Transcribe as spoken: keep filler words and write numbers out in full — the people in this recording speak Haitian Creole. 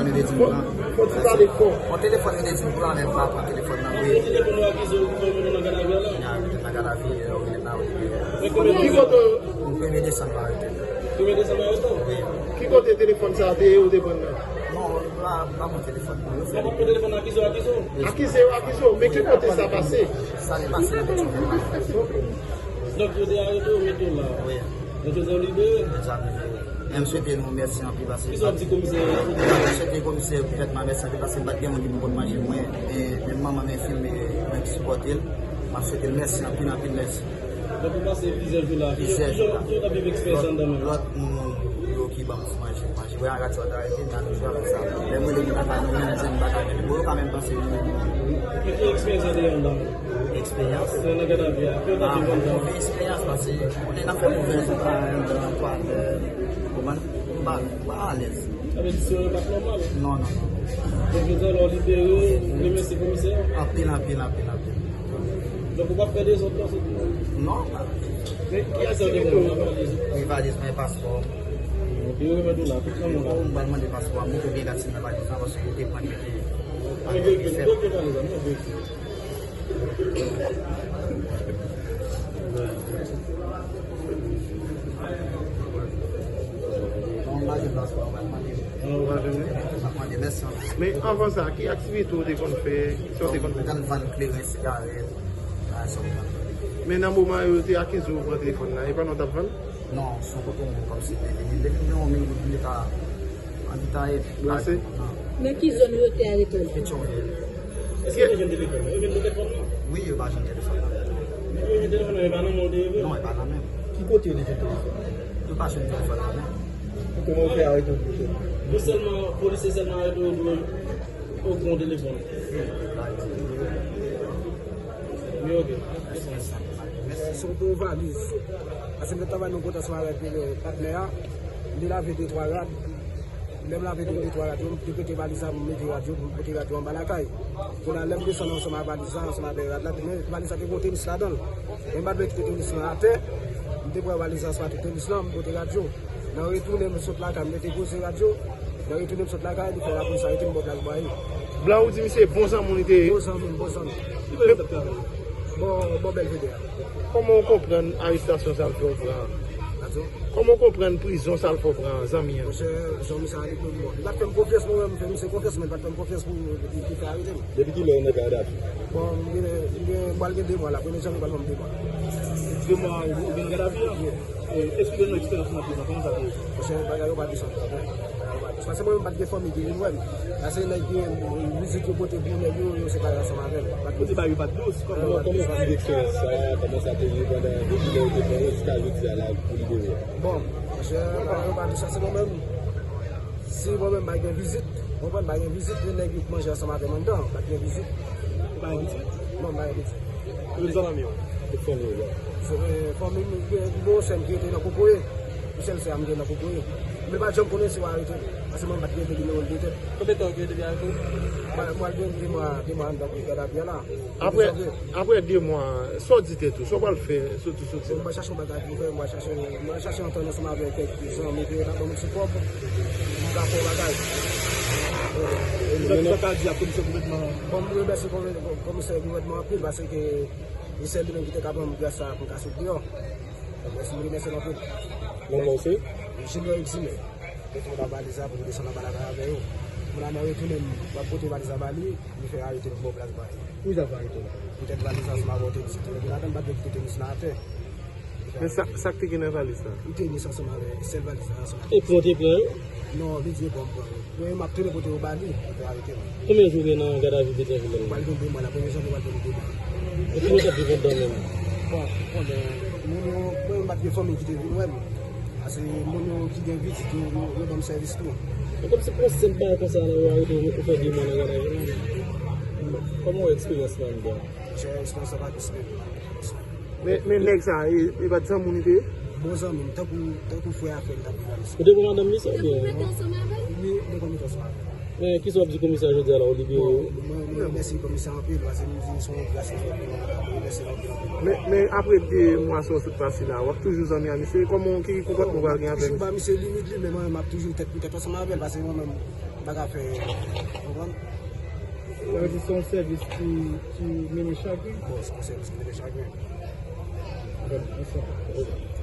Fò ti pale fò. Bon, telefòn li te di m pou la, men m pa pran telefòn nan vre. Telefòn nan gadavi la. Nan gadavi, yo rele la. Ki kote? Premye desanm la rete. Premye desanm la rete? Wi. Ki kote telefòn sa a te ye ou te pran nan? Non, m pa, m pa pran telefòn. Ou pa pran telefòn akize w, akize w? Akize w, akize w. Men ki kote sa pase? Sa te pase nan Petyonvil la. Donk, yo te arete w, mete w la. Wi. Donk, yo te libere? Yo te libere. Men m swete nou mèsi anpil paske. Kisa w ap di komisè a? M swete komisè Petman mèsi anpil paske m pa t gen moun ki pou konn manje mwen. E menm manman m enfimye, mwen ki sipòte l. M ap swete l mèsi anpil, anpil mèsi. Donk, ou pase plizyè jou la. Plizyè jou la. Ki jan w t ap viv eksperyans anndan menm? Lòt moun yo ki ban m ti manje, manje. Wè, a radyo a ta rete, m ta toujou avèk sa. Lè m rele moun lakay nou, menm zen m pa ka rele. Bon, yo pa menm panse. Men ki eksperyans anndan anndan? Eksperyans. Se nan gadavi a. Ki w t ap viv anndan? Move eksperyans, paske kote n ap fè move rezilta anndan, twa lè, konprann? M pa, m pa alèz. Sa vle di, se pa nòmal? Non, non, non. Donk, jodi a, lè w libere, ou remèsye komisè a? Anpil, anpil, anpil, anpil. Donk, ou p ap fè dezòd nan soti? Non, pa. Men ki aktivite w ap fè? Wi, valiz mwen, paspò. Ok, yo remèt ou la, tout nan men w la. Bon, m pral mande paspò a, m poko gen dat si m nan valiz la, paske yo te pran l mete. Mete valiz la, mete valiz la. Non, m pa jwenn paspò a, m pral mande. Non, ou pa jwenn li? M ap mande, mèsi anpil. Men anvan sa, ki aktivite w te konn fè? Sa w te konn fè? M te konn vann kleren, sigarèt, bagay sa w konn vann. Men nan moman yo te akize w pran telefòn nan, e pa nan w t ap vann? Non, se yon kote mwen kòmsi te vini. Depi m gen yon minit, m ta, m ta e. Nan ki zòn yo te arete w? Petyonvil. Èske yo te jwenn telefòn nan? Yo jwenn telefòn nan? Wi, yo pa jwenn telefòn nan. Yo jwenn telefòn nan, e pa nan men w te ye vre? Non, e pa nan men m. Ki kote yo te jwenn telefòn nan? Yo pa jwenn telefòn nan men m. Kòman yo fè arete w pou sa? Yo sèlman, polisye sèlman arete w, yo di w pran yon telefòn. Wi, yo pa jwenn. Men ok. Mèsi. Se yon valiz. Paske m te travay nan yon kote ansanm avèk patnè a. M te lave de twa rad. Lè m lave de, de twa rad yo, m te pote valiz la pou m mete rad yo, pou m pote rad yo anba lakay. Kounye a, lè m desann ansanm ak valiz la, ansanm avèk rad la, men valiz la te gen yon tenis ladan l. Men m pa t vle kite tenis lan atè. M te pran valiz la ansanm ak tout tenis lan, m pote rad yo. Nan retounen m sot lakay, m te depoze rad yo. Nan retounen m sot lakay, li fè lapolis arete m bò Plas Bwaye. Blan ou di misye bon zanmi w li te ye? Bon zanmi m, bon zanmi m. Ki kote l t ap travay? Bò, bò Bèlvedè a. Kòman w konprann arestasyon sa l fè w pran? Kòman w konprann prizon sa l fè w pran zanmi an? Monchè, zanmi sa a li pou mwen. Li pa t fè m konfyans, mwen menm, m fè misye konfyans, men li pa t fè m konfyans pou li, li fè arete m. Depi kilè w nan gadavi? Bon, m gen, m gen, m pral gen de mwa la. Premye janvye pral ban m de mwa. De mwa ou gen nan gadavi a? Wi. E, esplike nou eksperyans nan prizon, kòman sa te ye? Monchè, bagay yo pa desann. Paske mwen menm m pa t gen fanmi ki vin wè m. Sa se nèg ki vizit yo pote pou nèg yo, yo separe ansanm avè m. Ou di bagay yo pa t dous, kòman? Kòman, kòman w viv eksperyans sa a? Kòman sa te ye pandan depi lè yo te pran w jiska jodi a la pou libere w? Bon, monchè, bagay yo pa dous, sa se mwen menm. Si mwen menm m pa gen vizit, ou konprann, m pa gen vizit, gen nèg yo k manje ansanm avè m anndan, pa t gen vizit. Ou pa gen pitit? Non, m pa gen pitit. Tout zanmi w? Tout fanmi w, wi. Fanmi m, gen yon sè m ki rete nan Kokoye. Yon sèl sè a m gen nan Kokoye. Men pa t janm konnen si w arete l. Paske mwen m pa t gen nimewo l de tèt. Konbyen tan w gen depi arete w? Mwen, mwen gen de mwa, de mwa anndan gadavi a la. Apre, apre de mwa, sa w di tèt ou? Sa w pral fè, soti soti la? Mwen chache yon bagay pou m fè, mwen chache, mwen chache antann ansanm avèk kèk zanmi pou yo ta ban m ti kòb, pou m ka fè yon bagay. Donk, sa w ka di a komisè gouvènman an? Bon, m remèsye komisè gouvènman anpil, paske e sèl li menm ki te ka ban m gras sa a pou m ka sot deyò. Donk, mèsi, m remèsye l anpil. Non, non, se? Junior Exime. Mete yo nan valiz la pou m desann anba lakay avè yo. Kounye a, nan retounen m, m ap pote valiz la ba li, li fè arete m bò Plas Bwaye. Poukisa l fè arete w? Poutèt valiz la ansanm avè w te di tou. Epi ladan l pa t vle kite tenis lan atè. Men sa, sa k te gen nan valiz la? M te ni sa ansanm avè sèl valiz la ansanm. E pran w te pran yo? Non, li di e pran m pran yo. Mwen, m ap tounen pote yo ba li, li fè arete m. Konbyen jou w gen nan gadavi Petyonvil la? Pral gen de mwa la, premye janvye pral gen de mwa. E ki moun k ap viv anndan menm? Bon, konnen, moun yo, mwen, m pa t gen fanmi ki te vin wè m. Paske moun yo ki gen vizit yo, yo, yo ban m sèvis tou. E kòmsi pou yon senp bagay konsa la, yo arete w, ou fè de mwa nan gadavi la. Kòman w wè eksperyans lan anndan? Monchè, eksperyans lan pa dous menm. Men, men nèg sa, e, e pa t zanmi w li te ye? Bon zanmi m, tankou, tankou frè a frè m t ap viv avè l. Ou te pran madanm misye oubyen? Ou te konn mete ansanm avè l? Wi, m te konn mete ansanm avè l. Men kisa w ap di komisè a jodi a la, ou libere yo? Bon, mwen, mwen remèsye komisè anpil, paske m di se yon gras li fè pou mwen, m remèsye l anpil, anpil. Men, men apre de mwa sa w sot pase la, w ap toujou zanmi a misye? Kòman, ki konpòtman w pral gen avè misye? Toujou ba misye limit li, men mwen, m ap toujou tèt pou tèt ansanm avè l, paske mwen menm, Pa ka fè, konprann? Sa vle di se yon sèvis ki, ki mennen chagren. Bon, se yon sèvis ki mennen chagren. Bon, ansanm.